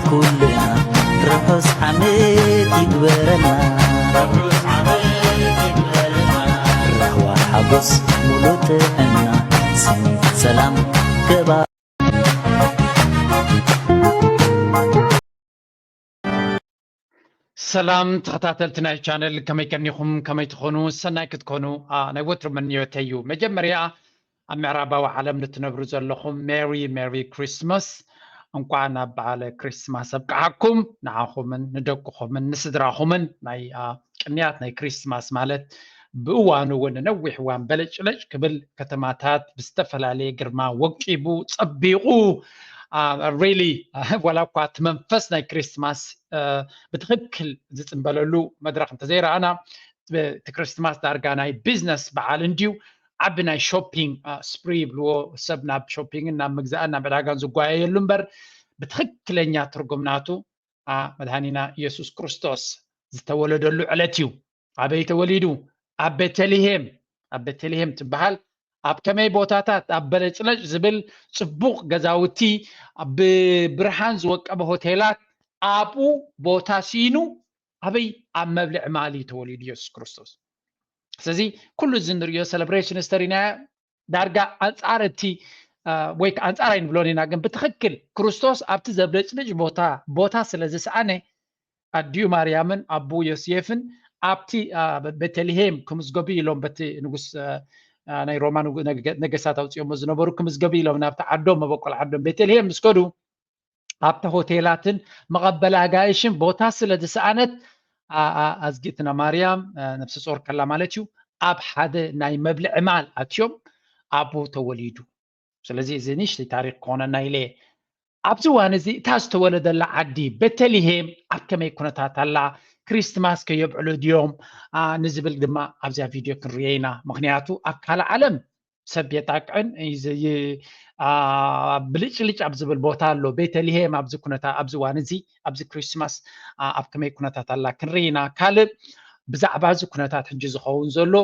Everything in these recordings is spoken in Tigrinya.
ኩልና ርሑስ ዓመት ይግበረልና። ርሑስ ዓመት ይግበረልና። ራህዋ ሓጎስ ሙሉ ጥዕና፣ ስኒ ሰላም ገባ። ሰላም ተኸታተልቲ ናይ ቻነል፣ ከመይ ቀኒኹም? ከመይ ትኾኑ? ሰናይ ክትኮኑ፣ አ፣ ናይ ወትሩ ምንዮተይ እዩ። መጀመርያ ኣብ ምዕራባዊ ዓለም ንትነብሩ ዘለኹም ሜሪ ሜሪ ክሪስማስ፣ እንኳዕ ናብ በዓለ ክሪስማስ ኣብቅዓኩም። ንዓኹምን ንደቅኹምን ንስድራኹምን ናይ፣ አ፣ ቅንያት ናይ ክሪስማስ ማለት ብእዋኑ እውን ነዊሕ እዋን በለጭለጭ ክብል ከተማታት ብዝተፈላለየ ግርማ ወቂቡ ጸቢቑ፣ አ፣ ሪሊ ዋላ እኳ እቲ መንፈስ ናይ ክሪስማስ፣ አ፣ ብትኽክል ዝጽንበለሉ መድረኽ እንተዘይረኣና፣ እቲ ክሪስማስ ዳርጋ ናይ ቢዝነስ በዓል እንድዩ። ዓቢ ናይ ሾፒንግ፣ አ፣ ስፕሪ ይብልዎ፣ ሰብ ናብ ሾፒንግን ናብ ምግዛእን ናብ ዕዳጋን ዝጓየየሉ እምበር ብትኽክለኛ ትርጉም ናቱ፣ አ፣ መድሃኒና ኢየሱስ ክርስቶስ ዝተወለደሉ ዕለት እዩ። ኣበይ ተወሊዱ? ኣብ ቤተልሔም። ኣብ ቤተልሔም ትበሃል ኣብ ከመይ ቦታታት? ኣብ በለጭለጭ ዝብል ጽቡቕ ገዛውቲ፣ ብብርሃን ዝወቀበ ሆቴላት፣ ኣብኡ ቦታ ሲኢኑ። ኣበይ? ኣብ መብልዒ ማል እዩ ተወሊዱ ኢየሱስ ክርስቶስ። ስለዚ ኩሉ እዚ ንርእዮ ሴሌብሬሽን ስተሪና ዳርጋ ኣንጻር እቲ፣ አ፣ ወይ ከዓ ኣንጻር ኣይንብሎን ኢና፣ ግን ብትኽክል ክርስቶስ ኣብቲ ዘብለጭልጭ ቦታ፣ ቦታ ስለ ዝሰኣነ ኣዲኡ ማርያምን ኣቦኡ ዮሴፍን ኣብቲ፣ አ፣ በ-፣ ቤተልሔም ክምዝገቡ ኢሎም በቲ ንጉስ፣ አ፣ አ፣ ናይ ሮማ ንጉ-፣ ነገ-፣ ነገስታት ኣውፂኦሞ ዝነበሩ ክምዝገቡ ኢሎም ናብቲ ዓዶም፣ መበቆል ዓዶም ቤተልሔም ምስ ከዱ፣ ኣብቲ ሆቴላትን መቐበሊ ኣጋይሽን ቦታ ስለ ዝሰኣነት፣ አ-፣ አ-፣ ኣዝጊትና ማርያም፣ አ፣ ነፍሲ ጾር ከላ ማለት እዩ፣ ኣብ ሓደ ናይ መብልዒ ማል ኣትዮም ኣብኡ ተወሊዱ። ስለዚ እዚ ንእሽተይ ታሪኽ ክኾነና ኢለ እየ። ኣብዚ እዋን እዚ እታ ዝተወለደላ ዓዲ ቤተልሔም ኣብ ከመይ ኩነታት ኣላ? ክሪስትማስ ከየብዕሉ ድዮም? አ፣ ንዝብል ድማ ኣብዚኣ ቪድዮ ክንርእዮ ኢና። ምኽንያቱ ኣብ ካልእ ዓለም ሰብ የጣቅዕን ይ-፣ ይ-፣ አ፣ ብልጭልጭ ኣብ ዝብል ቦታ ኣሎ። ቤተልሔም ኣብዚ ኩነታ-፣ ኣብዚ እዋን እዚ፣ ኣብዚ ክሪስትማስ፣ አ፣ ኣብ ከመይ ኩነታት ኣላ ክንርኢ ኢና። ካልእ ብዛዕባ እዚ ኩነታት ሕጂ ዝኸውን ዘሎ፣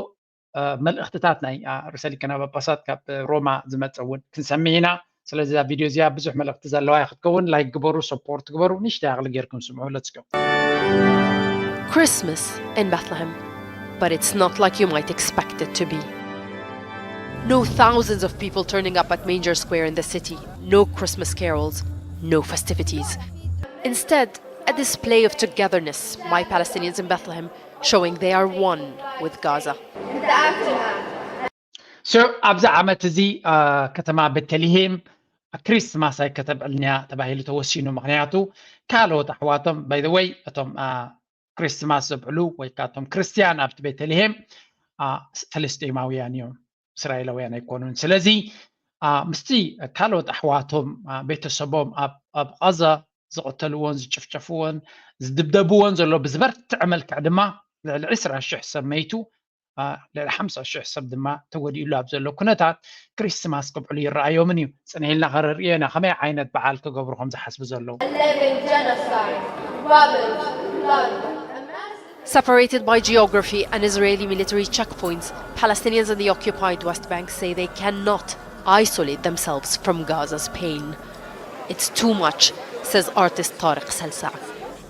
አ፣ መልእኽትታት ናይ፣ አ፣ ርእሰ ሊቃነ ጳጳሳት ካብ ሮማ ዝመጸ እውን ክንሰምዕ ኢና። ስለዚ እዛ ቪድዮ እዚኣ ብዙሕ መልእኽቲ ዘለዋ እያ ክትከውን። ላይክ ግበሩ፣ ሰፖርት ግበሩ፣ ንእሽተይ ዓቕሊ ጌርኩም ስምዑ። Let's go. Christmas in Bethlehem, but it's not like you might expect it to be. No thousands of people turning up at Manger Square in the city, no Christmas carols, no festivities. Instead, a display of togetherness by Palestinians in Bethlehem, showing they are one with Gaza. So ኣብዚ ዓመት እዚ፣ አ፣ ከተማ ቤተልሔም ክሪስትማስ ኣይከተብዕልንያ ተባሂሉ ተወሲኑ። ምኽንያቱ ካልኦት ኣሕዋቶም፣ by the way፣ እቶም፣ አ፣ ክሪስትማስ ዘብዕሉ ወይ ከዓ እቶም ክርስትያን ኣብቲ ቤተልሔም፣ አ፣ ፍልስጤማውያን እዮም፣ እስራኤላውያን ኣይኮኑን። ስለዚ፣ አ፣ ምስቲ ካልኦት ኣሕዋቶም፣ አ፣ ቤተሰቦም ኣብ፣ ኣብ ቓዛ ዝቐተልዎን ዝጭፍጨፍዎን ዝድብደብዎን ዘሎ ብዝበርትዐ መልክዕ ድማ ልዕሊ ዕስራ ሽሕ ሰብ መይቱ፣ አ፣ ልዕሊ ሓምሳ ሽሕ ሰብ ድማ ተጎዲእሉ ኣብ ዘሎ ኩነታት ክሪስትማስ ከብዕሉ ይረኣዮምን እዩ። ጽንሕ ኢልና ክንርእዮ ኢና ከመይ ዓይነት በዓል ክገብሩ ከም ዝሓስቡ ዘለዉ። Eleven genocide, ravage, blood, a mass Separated by geography and Israeli military checkpoints, Palestinians in the occupied West Bank say they cannot isolate themselves from Gaza's pain. It's too much, says artist Tariq Salsa.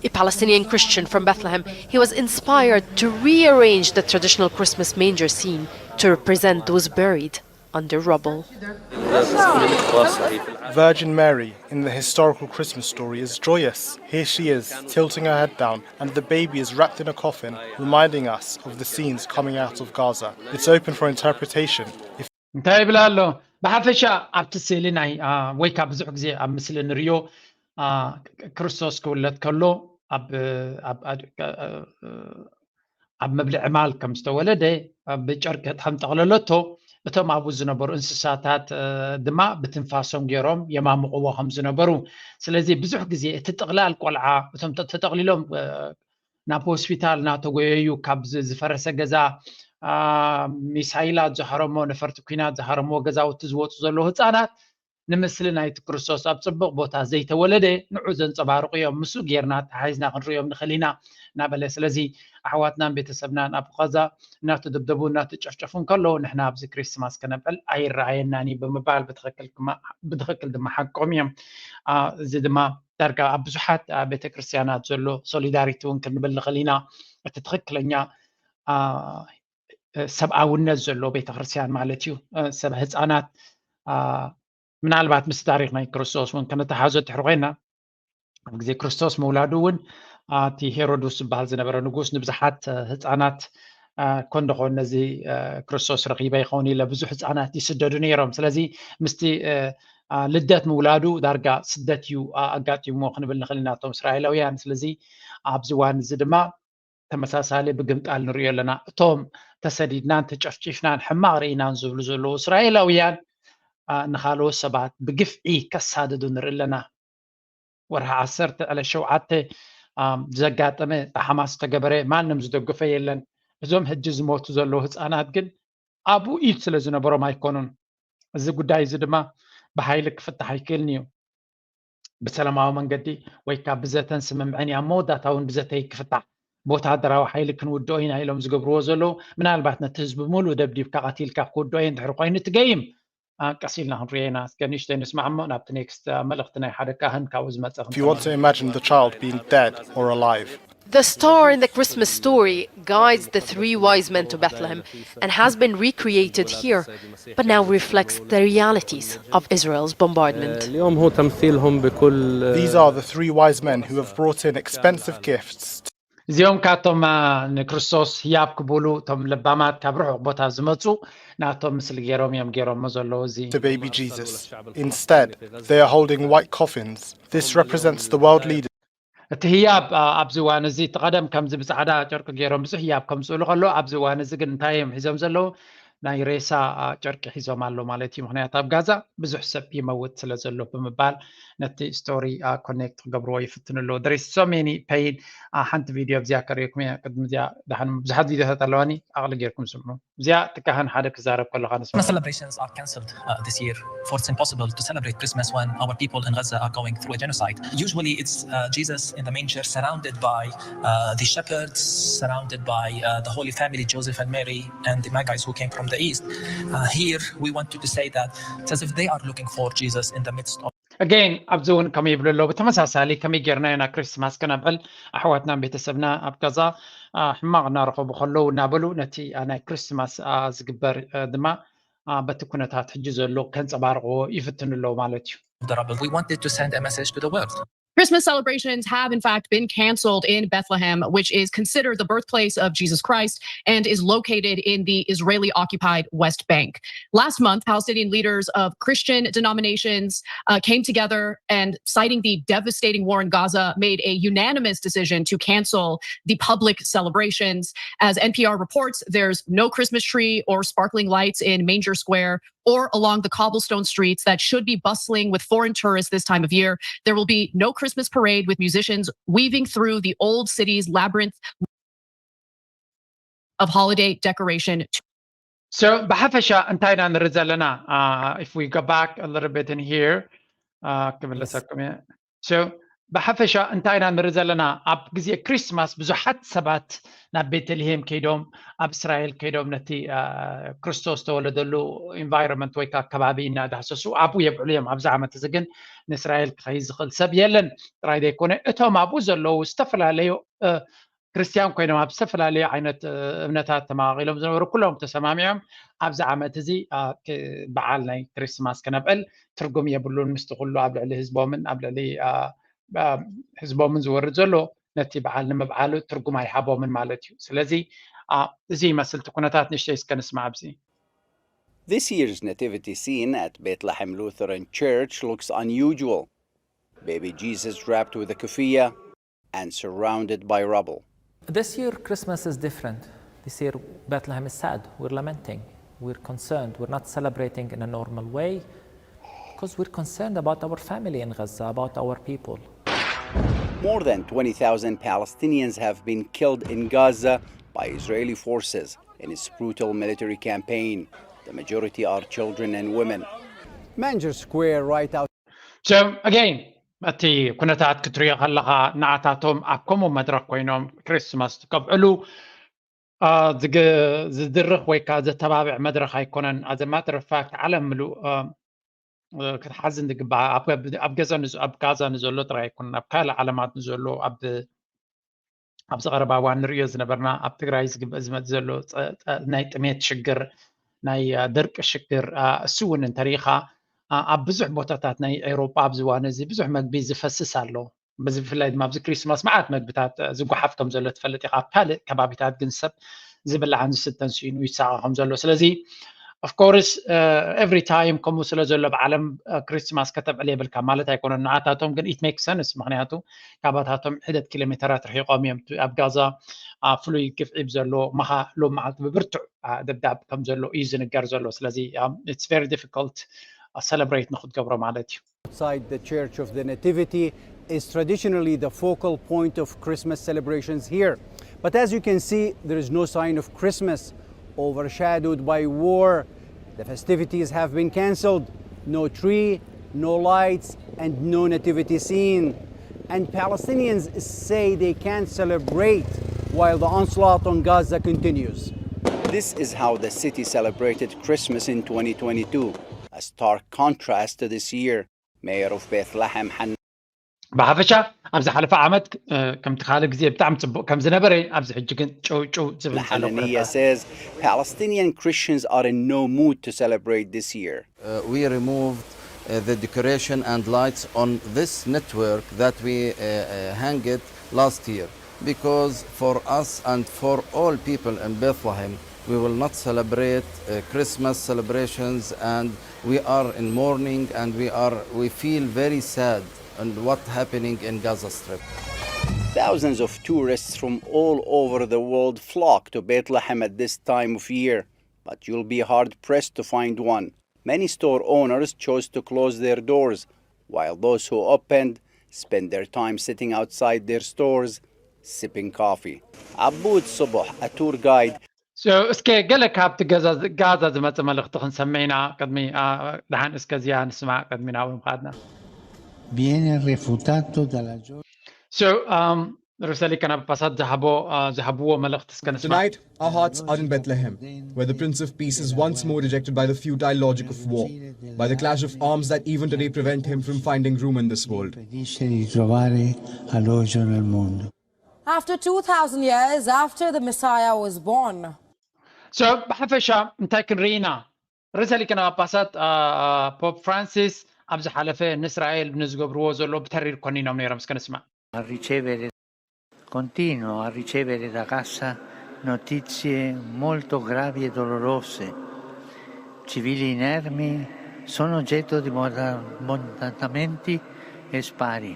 A Palestinian Christian from Bethlehem, he was inspired to rearrange the traditional Christmas manger scene to represent those buried under rubble. Virgin Mary in the historical Christmas story is joyous. Here she is, tilting her head down, and the baby is wrapped in a coffin, reminding us of the scenes coming out of Gaza. It's open for interpretation. If እንታይ ይብል ኣሎ? ብሓፈሻ ኣብቲ ስእሊ ናይ፣ አ፣ ወይ ካብ ብዙሕ ግዜ ኣብ ምስሊ ንሪዮ፣ አ፣ ክርስቶስ ክውለድ ከሎ ኣብ፣ ኣብ፣ ኣብ፣ ኣብ መብልዒ ማል ከም ዝተወለደ፣ ኣብ ጨርቂ ከም ጠቕለለቶ፣ እቶም ኣብኡ ዝነበሩ እንስሳታት፣ እ፣ ድማ ብትንፋሶም ገይሮም የማምቕዎ ከም ዝነበሩ። ስለዚ ብዙሕ ግዜ እቲ ጥቕላል ቆልዓ፣ እቶም ተ-፣ ተጠቕሊሎም፣ እ፣ ናብ ሆስፒታል እናተጎየዩ ካብ ዝ-፣ ዝፈረሰ ገዛ፣ አ፣ ሚሳይላት ዝሃረሞ፣ ነፈርቲ ኲናት ዝሃረምዎ ገዛውቲ ዝወፁ ዘለዉ ህፃናት፣ ንምስሊ ናይቲ ክርስቶስ ኣብ ጽቡቕ ቦታ ዘይተወለደ ንዑ ዘንጸባርቑ እዮም። ምስኡ ጌርና ተሓሒዝና ክንርእዮም ንኽእል ኢና እናበለ፣ ስለዚ ኣሕዋትናን ቤተሰብናን ኣብ ቐዛ እናተደብደቡ እናተጨፍጨፉ እንከለዉ ንሕና ኣብዚ ክሪስማስ ከነብዕል ኣይረኣየናን እዩ ብምባል ብትኽክል ክማ-፣ ብትኽክል ድማ ሓቆም እዮም። አ፣ እዚ ድማ ዳርጋ ኣብ ብዙሓት ቤተክርስትያናት ዘሎ ሶሊዳሪቲ እውን ክንብል ንኽእል ኢና። እቲ ትኽክለኛ ሰብኣውነት ዘሎ ቤተክርስትያን ማለት እዩ። ሰብ ህፃናት ምናልባት ምስ ታሪክ ናይ ክርስቶስ እውን ከነተሓዞ ትሕር ኮይና ኣብ ግዜ ክርስቶስ ምውላዱ እውን እቲ ሄሮዶስ ዝበሃል ዝነበረ ንጉስ ንብዙሓት ህፃናት ኮንደኾን ነዚ ክርስቶስ ረኺበ ይኸውን ኢለ ብዙሕ ህፃናት ይስደዱ ነይሮም። ስለዚ ምስቲ ልደት ምውላዱ ዳርጋ ስደት እዩ ኣጋጢሞ ክንብል ንኽእል ኢና እቶም እስራኤላውያን። ስለዚ ኣብዚ እዋን እዚ ድማ ተመሳሳሊ ብግምጣል ንሪኦ ኣለና። እቶም ተሰዲድናን ተጨፍጭፍናን ሕማቕ ርኢናን ዝብሉ ዘለዉ እስራኤላውያን ንኻልኦት ሰባት ብግፍዒ ከሳድዱ ንርኢ ኣለና። ወርሒ ዓሰርተ ዕለት ሸውዓተ ዘጋጠመ ብሓማስ ዝተገበረ ማንም ዝደግፈ የለን። እዞም ሕጂ ዝሞቱ ዘለዉ ህፃናት ግን ኣብኡ ኢድ ስለ ዝነበሮም ኣይኮኑን። እዚ ጉዳይ እዚ ድማ ብሓይሊ ክፍታሕ ኣይክእልን እዩ። ብሰላማዊ መንገዲ ወይ ካብ ብዘተን ስምምዕን ኣብ መወዳእታ እውን ብዘተይ ክፍታሕ ብወታደራዊ ሓይሊ ክንውድኦ ኢና ኢሎም ዝገብርዎ ዘለዉ ምናልባት ነቲ ህዝቢ ሙሉእ ደብዲብካ ቀቲልካ ክውድኦ እንድሕር ኮይኑ እቲ ገይም ቀስ ኢልና ክንሪኦ ኢና። እስከ ንእሽተይ ንስማዕ እሞ ናብቲ ኔክስት መልእኽቲ ናይ ሓደ ካህን ካብኡ ዝመፀ If you want to imagine the child being dead or alive, The star in the Christmas story guides the three wise men to Bethlehem and has been recreated here, but now reflects the realities of Israel's bombardment. اليوم هو تمثيلهم بكل these are the three wise men who have brought in expensive gifts እዚኦም ካቶም ንክርስቶስ ህያብ ክብሉ እቶም ለባማት ካብ ርሑቕ ቦታ ዝመፁ ናቶም ምስሊ ገይሮም እዮም ገይሮሞ ዘለዉ እዚ to baby Jesus. Instead, they are holding white coffins. This represents the world leaders እቲ ህያብ ኣብዚ እዋን እዚ እቲ ቀደም ከምዚ ብፃዕዳ ጨርቂ ገይሮም ብዙሕ ህያብ ከምፅእሉ ከሎ ኣብዚ እዋን እዚ ግን እንታይ እዮም ሒዞም ዘለዉ ናይ ሬሳ ጨርቂ ሒዞም ኣሎ ማለት እዩ። ምክንያት ኣብ ጋዛ ብዙሕ ሰብ ይመውት ስለ ዘሎ ብምባል ነቲ ስቶሪ ኮኔክት ክገብርዎ ይፍትኑ ኣለዉ። There is so many pain ሓንቲ ቪድዮ ኣብዚኣ ከርእየኩም እየ። ቅድሚ እዚኣ ደሓን ብዙሓት ቪድዮታት ኣለዋኒ ኣቕሊ ጌርኩም ስምዑ። እዚኣ እቲ ካህን ሓደ ክዛረብ ከለካ ንስማ። Christmas celebrations are cancelled uh, this year, for it's impossible to celebrate Christmas when our people in Gaza are going through a genocide. Usually, it's uh, Jesus in the manger, surrounded by uh, the shepherds, surrounded by uh, the Holy Family, Joseph and Mary, and the Magi's who came from the east. Uh, here, we wanted to say that it's as if they are looking for Jesus in the midst of Again ኣብዚ እውን ከም ይብሉ ኣለዉ ብተመሳሳሊ ከመይ ጌርና ኢና ክሪስማስ ከነብዕል ኣሕዋትና ቤተሰብና ኣብ ጋዛ ሕማቕ እናረኸቡ ከለዉ እናበሉ ነቲ ናይ ክሪስማስ ዝግበር ድማ በቲ ኩነታት ሕጂ ዘሎ ከንፀባርቕዎ ይፍትኑ ኣለዉ ማለት እዩ። the rubble. We wanted to send a message to the world. Christmas celebrations have, in fact, been canceled in Bethlehem, which is considered the birthplace of Jesus Christ and is located in the Israeli occupied West Bank. Last month, Palestinian leaders of Christian denominations uh, came together and, citing the devastating war in Gaza, made a unanimous decision to cancel the public celebrations. As N P R reports, there's no Christmas tree or sparkling lights in Manger Square or along the cobblestone streets that should be bustling with foreign tourists this time of year. There will be no Christmas parade with musicians weaving through the old city's labyrinth of holiday decoration. So ብሓፈሻ እንታይ ኢና ንርኢ ዘለና? If we go back a little bit in here ክምለሰኩም እየ። So ብሓፈሻ እንታይ ኢና ንርኢ ዘለና? ኣብ ግዜ ክሪስማስ ብዙሓት ሰባት ናብ ቤተልሄም ከይዶም ኣብ እስራኤል ከይዶም ነቲ ክርስቶስ ዝተወለደሉ ኢንቫይሮንመንት ወይ ከዓ ከባቢ እናዳህሰሱ ኣብኡ የብዕሉ እዮም። ኣብዚ ዓመት እዚ ግን ንእስራኤል ክኸይድ ዝኽእል ሰብ የለን ጥራይ ዘይኮነ እቶም ኣብኡ ዘለዉ ዝተፈላለዩ ክርስቲያን ኮይኖም ኣብ ዝተፈላለዩ ዓይነት እምነታት ተመቓቒሎም ዝነበሩ ኩሎም ተሰማሚዖም ኣብዚ ዓመት እዚ በዓል ናይ ክሪስማስ ከነብዕል ትርጉም የብሉን ምስቲ ኩሉ ኣብ ልዕሊ ህዝቦምን ኣብ ልዕሊ ህዝቦምን ዝወርድ ዘሎ ነቲ በዓል ንምብዓሉ ትርጉም ኣይሃቦምን ማለት እዩ። ስለዚ እዚ ይመስል እቲ ኩነታት ንእሽተይ እስከ ንስማዕ ኣብዚ This year's nativity scene at Bethlehem Lutheran Church looks unusual. Baby Jesus wrapped with a kufiyah and surrounded by rubble. This year, Christmas is different. This year, Bethlehem is sad. We're lamenting. We're concerned. We're not celebrating in a normal way because we're concerned about our family in Gaza, about our people. More than twenty thousand Palestinians have been killed in Gaza by Israeli forces in its brutal military campaign. The majority are children and women. Manger Square, right out. So again እቲ ኩነታት ክትሪኦ ከለኻ ንዓታቶም ኣብ ከምኡ መድረክ ኮይኖም ክሪስማስ ከብዕሉ ዝድርኽ ወይ ከዓ ዘተባብዕ መድረክ ኣይኮነን። As a matter of fact ዓለም ምሉእ ክትሓዝን ዝግባእ ኣብ ገዛ ኣብ ጋዛ ንዘሎ ጥራይ ኣይኮነን፣ ኣብ ካልእ ዓለማት ንዘሎ ኣብ ኣብዚ ቀረባ እዋን ንርእዮ ዝነበርና ኣብ ትግራይ ዝመፅእ ዘሎ ናይ ጥሜት ሽግር፣ ናይ ድርቂ ሽግር እሱ እውን እንተሪኢኻ ኣብ ብዙሕ ቦታታት ናይ ኤውሮጳ ኣብዚ እዋን እዚ ብዙሕ መግቢ ዝፈስስ ኣሎ። በዚ ብፍላይ ድማ ኣብዚ ክሪስማስ መዓት መግብታት ዝጓሓፍ ከም ዘሎ ትፈልጥ ኢኻ። ኣብ ካልእ ከባቢታት ግን ሰብ ዝብላዕን ዝስተን ስኢኑ ይሳቐ ከም ዘሎ። ስለዚ of course every time ከምኡ ስለ ዘሎ ኣብ ዓለም ክሪስማስ ከተብዕል የብልካ ማለት ኣይኮነን። ንኣታቶም ግን it makes sense፣ ምክንያቱ ካባታቶም ሕደት ኪሎ ሜተራት ርሒቆም እዮም። ኣብ ጋዛ ፍሉይ ግፍዒ ብዘሎ ምኻ ሎም መዓልቲ ብብርቱዕ ደብዳብ ከም ዘሎ እዩ ዝንገር ዘሎ። ስለዚ it's very difficult celebrate ንክትገብሮ ማለት እዩ። Outside the Church of the Nativity is traditionally the focal point of Christmas celebrations here. But as you can see, there is no sign of Christmas, overshadowed by war. The festivities have been cancelled. No tree, no lights, and no nativity scene. And Palestinians say they can't celebrate while the onslaught on Gaza continues. This is how the city celebrated Christmas in twenty twenty-two, a stark contrast to this year. Mayor of Bethlehem, Han- ብሓፈሻ ኣብ ዝሓለፈ ዓመት ከምቲ ካልእ ግዜ ብጣዕሚ ፅቡቅ ከም ዝነበረ፣ ኣብዚ ሕጂ ግን ጭው ጭው ዝብል ዘሎ Hanania says Palestinian Christians are in no mood to celebrate this year. Uh, we removed uh, the decoration and lights on this network that we uh, uh, hanged last year, because for us and for all people in Bethlehem, we will not celebrate uh, Christmas celebrations, and we are in mourning, and we are we feel very sad and what happening in Gaza Strip. Thousands of tourists from all over the world flock to Bethlehem at this time of year, but you'll be hard pressed to find one. Many store owners chose to close their doors, while those who opened spend their time sitting outside their stores, sipping coffee. Abud Subuh, a tour guide. So እስከ ገለ ካብቲ ጋዛ ዝመፀ መልእኽቲ ክንሰምዕ ኢና። ቅድሚ ደሓን እስከ እዚኣ ንስማዕ ቅድሚ ናብኡ ምኻድና። Viene refutato dalla giorgia. So um, ርእሰ ሊቃነ ጳጳሳት ዝሃብዎ መልእኽቲ እስከ ንስማዕ። Tonight, our hearts are in Bethlehem, where the Prince of Peace is once more rejected by the futile logic of war, by the clash of arms that even today prevent him from finding room in this world. Impedisce di trovare alloggio nel mondo. After two thousand years after the Messiah was born. So ብሓፈሻ እንታይ ክንርኢ ኢና? ርእሰ ሊቃነ ጳጳሳት ፖፕ ፍራንሲስ ኣብ ዝሓለፈ ንእስራኤል ንዝገብርዎ ዘሎ ብተሪር ኮኒኖም ነይሮም። እስከ ንስማዕ። A ricevere, continuo a ricevere da Gaza notizie molto gravi e dolorose. Civili inermi sono oggetto di bombardamenti e spari.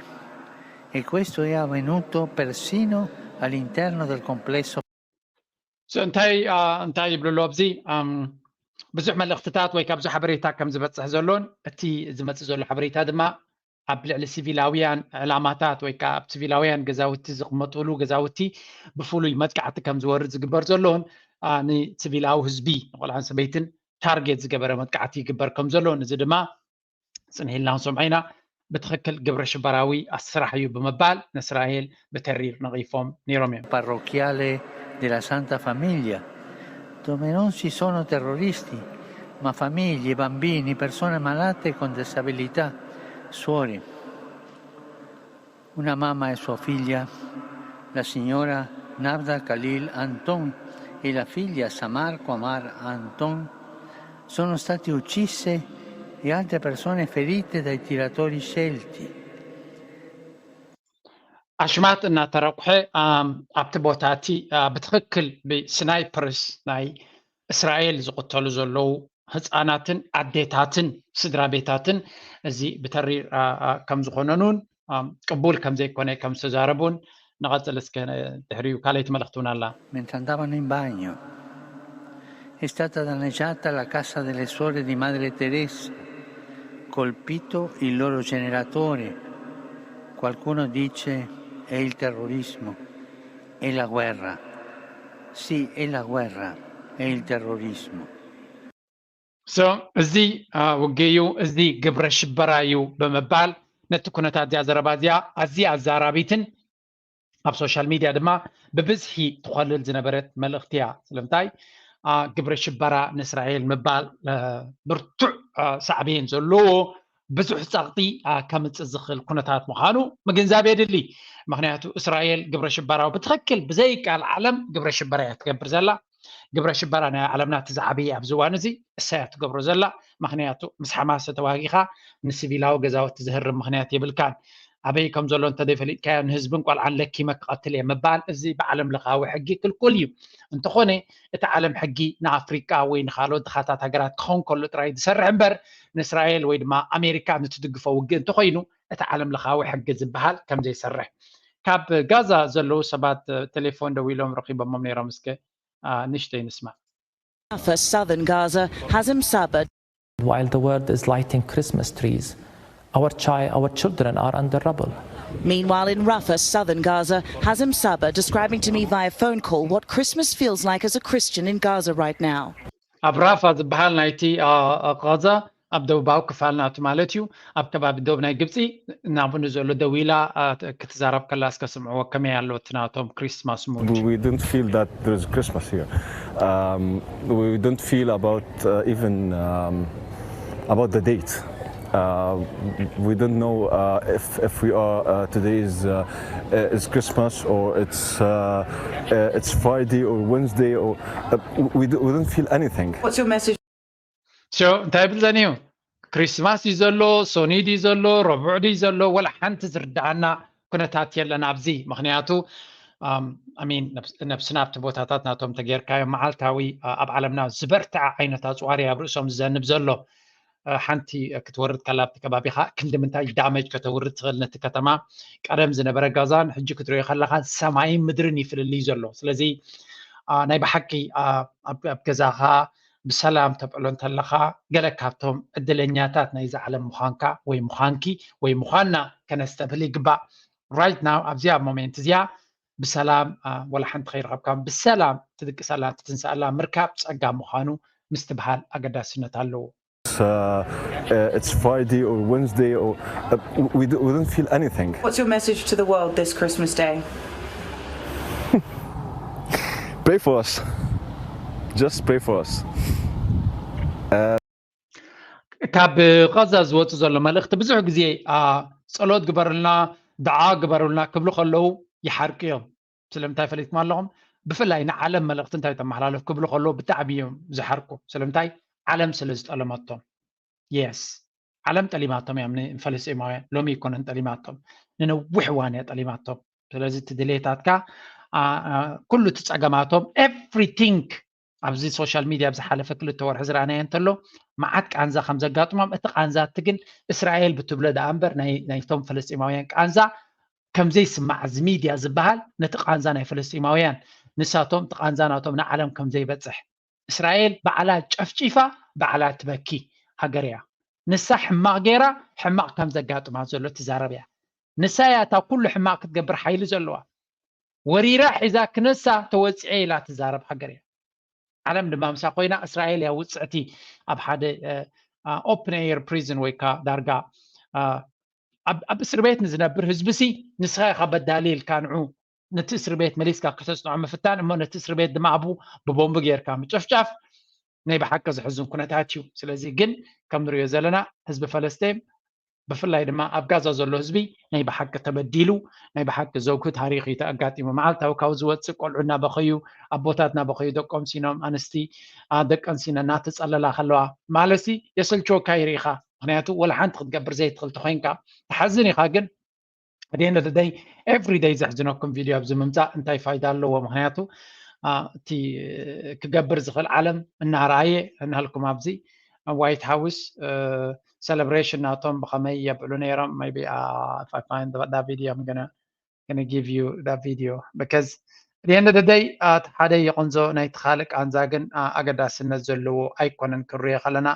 E questo è avvenuto persino all'interno del complesso. እንታይ እንታይ ይብሉ ኣሎ ኣብዚ? ብዙሕ መልእኽትታት ወይ ካብዚ ሓበሬታ ከም ዝበፅሕ ዘሎን እቲ ዝመፅእ ዘሎ ሓበሬታ ድማ ኣብ ልዕሊ ሲቪላውያን ዕላማታት ወይ ከዓ ኣብ ሲቪላውያን ገዛውቲ ዝቕመጥሉ ገዛውቲ ብፍሉይ መጥቃዕቲ ከም ዝወርድ ዝግበር ዘሎን ንሲቪላዊ ህዝቢ ንቆልዓን ሰበይትን ታርጌት ዝገበረ መጥቃዕቲ ይግበር ከም ዘሎን እዚ ድማ ፅንሕ ኢልና ክንሰምዖ ኢና። ብትኽክል ግብረ ሽበራዊ ስራሕ እዩ ብምባል ንእስራኤል ብተሪር ነቒፎም ነይሮም እዮም። Parrocchiale della Santa Famiglia, dove non ci sono terroristi, ma famiglie, bambini, persone malate con disabilità, suori. Una mamma e sua figlia, la signora Navda Khalil Anton e la figlia Samar Qamar Anton, sono state uccise e altre persone ferite dai tiratori scelti. ኣሽማት እናተረቑሐ ኣብቲ ቦታ እቲ ብትኽክል ብስናይፐርስ ናይ እስራኤል ዝቕተሉ ዘለዉ ህፃናትን ኣዴታትን ስድራ ቤታትን እዚ ብተሪር ከም ዝኾነን እውን ቅቡል ከም ዘይኮነ ከም ዝተዛረቡን ንቐፅል እስከ ድሕሪኡ ካልኣይቲ መልእኽቲ እውን ኣላ። Mentre andavano in bagno è stata danneggiata la casa delle suore di Madre Teresa, colpito il loro generatore. Qualcuno dice è il terrorismo, è la guerra. Sì, è la guerra, è il terrorismo. So እዚ ውግእ እዩ፣ እዚ ግብረ ሽበራ እዩ ብምባል ነቲ ኩነታት እዚኣ ዘረባ እዚኣ ኣዝያ ኣዛራቢትን ኣብ ሶሻል ሚድያ ድማ ብብዝሒ ትኾልል ዝነበረት መልእኽቲ እያ። ስለምንታይ ግብረ ሽበራ ንእስራኤል ምባል ብርቱዕ ሳዕቤን ዘለዎ ብዙሕ ጸቕጢ ከምጽእ ዝኽእል ኩነታት ምዃኑ ምግንዛብ የድሊ። ምኽንያቱ እስራኤል ግብረ ሽበራዊ ብትኽክል ብዘይቃል ዓለም ግብረ ሽበራ እያ ትገብር ዘላ። ግብረ ሽበራ ናይ ዓለምና እቲ ዝዓበየ ኣብዚ እዋን እዚ እሳ እያ ትገብሮ ዘላ። ምኽንያቱ ምስ ሓማስ ተዋጊኻ ንሲቪላዊ ገዛውቲ ዘህርም ምኽንያት የብልካን። ኣበይ ከም ዘሎ እንተዘይፈሊጥካዮ ንህዝብን ቆልዓን ለኪመ ክቐትል እየ ምባል እዚ ብዓለም ለኻዊ ሕጊ ክልኩል እዩ። እንተኾነ እቲ ዓለም ሕጊ ንኣፍሪቃ ወይ ንኻልኦት ድኻታት ሃገራት ክኸውን ከሎ ጥራይ ዝሰርሕ እምበር ንእስራኤል ወይ ድማ ኣሜሪካ ንትድግፎ ውግእ እንተኾይኑ እቲ ዓለም ለኻዊ ሕጊ ዝበሃል ከም ዘይሰርሕ ካብ ጋዛ ዘለዉ ሰባት ቴሌፎን ደዊሎም ረኺቦሞም ነይሮም። እስከ ንሽተይ ንስማ። Rafah, southern Gaza, Hazem Sabbah. While the world is lighting Christmas trees, our, chi- our children are under rubble. Meanwhile, in Rafah, southern Gaza, Hazem Sabbah describing to me via phone call what Christmas feels like as a Christian in Gaza right now. ኣብ ራፋ ዝበሃል ናይቲ ቃዛ ኣብ ደቡባዊ ክፋል ናቱ ማለት እዩ ኣብ ከባቢ ዶብ ናይ ግብፂ ናብኡ ዘሎ ደዊላ ክትዛረብ ከላ እስከ ስምዕዎ ከመይ ኣሎ እቲ ናቶም ክሪስማስ ሙድ We didn't feel that there is Christmas here. Um, we didn't feel about uh, even um, about the date. Uh, we don't know uh, if, if we are uh, today is, uh, uh, is Christmas or it's uh, uh, it's Friday or Wednesday or uh, we, d- we don't feel anything. What's your message? ሶ እንታይ ይብል ዘን እዩ ክሪስማስ እዩ ዘሎ፣ ሶኒ ድዩ ዘሎ፣ ረቡዕ ድዩ ዘሎ፣ ወላ ሓንቲ ዝርድኣና ኩነታት የለን ኣብዚ። ምክንያቱ ኣሚን ነብስና ኣብቲ ቦታታት ናቶም ተጌርካዮ መዓልታዊ ኣብ ዓለምና ዝበርትዐ ዓይነት ኣፅዋር ኣብ ርእሶም ዝዘንብ ዘሎ ሓንቲ ክትወርድ ከላ ኣብቲ ከባቢኻ ክንዲ ምንታይ ዳመጅ ከተውርድ ትኽእል ነቲ ከተማ ቀደም ዝነበረ ጋዛን ሕጂ ክትሪኦ ከለኻ ሰማይን ምድርን ይፍልልይ ዘሎ። ስለዚ ናይ ብሓቂ ኣብ ገዛኻ ብሰላም ተብዕሎ እንተለኻ ገለ ካብቶም ዕድለኛታት ናይዚ ዓለም ምዃንካ ወይ ምዃንኪ ወይ ምዃንና ከነስተብህል ይግባእ። right now ኣብዚኣ ሞሜንት እዚኣ ብሰላም ወላ ሓንቲ ከይረኸብካ ብሰላም ትድቅሰላ ትትንሰኣላ ምርካብ ፀጋ ምዃኑ ምስትብሃል ኣገዳስነት ኣለዎ። It's, uh, uh, it's Friday or Wednesday, or uh, we, d- we don't feel anything. What's your message to the world this Christmas Day? Pray for us. Just pray for us. ካብ ቐዛ ዝወፁ ዘሎ መልእኽቲ ብዙሕ ግዜ ጸሎት ግበሩልና፣ ድዓ ግበሩልና ክብሉ ከለዉ ይሓርቁ እዮም። ስለምንታይ ፈሊጥኩም ኣለኹም? ብፍላይ ንዓለም መልእኽቲ እንታይ ተመሓላልፍ ክብሉ ከለዉ ብጣዕሚ እዮም ዝሓርቁ። ስለምንታይ? ዓለም ስለ ዝጠለመቶም። የስ ዓለም ጠሊማቶም እያ ንፈለስጢማውያን ሎሚ ይኮነን ጠሊማቶም ንነዊሕ እዋን እያ ጠሊማቶም። ስለዚ እቲ ድሌታትካ ኩሉ እቲ ፀገማቶም everything ኣብዚ social media ኣብ ዝሓለፈ ክልተ ወርሒ ዝረኣናዮ እንተሎ መዓት ቃንዛ ከም ዘጋጥሞም እቲ ቃንዛቲ ግን እስራኤል ብትብሎ ደኣ እምበር ናይቶም ፈለስጢማውያን ቃንዛ ከም ዘይስማዕ እዚ ሚድያ ዝበሃል ነቲ ቃንዛ ናይ ፈለስጢማውያን ንሳቶም እቲ ቃንዛ ናቶም ንዓለም ከም ዘይበፅሕ እስራኤል ባዕላ ጨፍጪፋ ባዕላ ትበኪ ሃገር እያ። ንሳ ሕማቕ ገይራ ሕማቕ ከም ዘጋጥማ ዘሎ ትዛረብ እያ። ንሳ እያ እታ ኩሉ ሕማቕ ክትገብር ሓይሊ ዘለዋ። ወሪራ ሒዛ ክነሳ ተወፂዐ ኢላ ትዛረብ ሃገር እያ። ዓለም ድማ ምሳ ኮይና እስራኤል እያ ውፅዕቲ ኣብ ሓደ open air prison ወይ ከዓ ዳርጋ ኣብ እስር ቤት ንዝነብር ህዝቢ ሲ ንስኻ ኢኻ በዳሊ ኢልካ ንዑ ነቲ እስር ቤት መሊስካ ክተፅንዖ ምፍታን እሞ ነቲ እስር ቤት ድማ ኣብኡ ብቦምቢ ጌርካ ምጭፍጫፍ ናይ ብሓቂ ዘሕዝን ኩነታት እዩ። ስለዚ ግን ከም ንሪኦ ዘለና ህዝቢ ፈለስጢን ብፍላይ ድማ ኣብ ጋዛ ዘሎ ህዝቢ ናይ ብሓቂ ተበዲሉ ናይ ብሓቂ ዘውኪ ታሪኽ እዩ ተኣጋጢሙ። መዓልታዊ ካብ ዝወፅእ ቆልዑ እናበኸዩ ኣቦታት እናበኸዩ ደቆም ሲኖም ኣንስቲ ደቀን ሲነ እናተፀለላ ከለዋ ማለት የሰልችወካ ይርኢኻ። ምክንያቱ ወላ ሓንቲ ክትገብር ዘይትኽእል ተኮይንካ ትሓዝን ኢኻ ግን ኣደነ ደደይ every day ዘሕዝነኩም ቪድዮ ኣብዚ ምምፃእ እንታይ ፋይዳ ኣለዎ? ምክንያቱ እቲ ክገብር ዝኽእል ዓለም እናረኣየ እናሃልኩም ኣብዚ ዋይት ሃውስ ሰለብሬሽን ናቶም ብኸመይ የብዕሉ ነይሮም maybe if I find that video I'm gonna gonna give you that video because ኣደነ ደደይ እቲ ሓደ የቆንዞ ናይቲ ካልእ ቃንዛ ግን ኣገዳስነት ዘለዎ ኣይኮነን ክሪኦ ከለና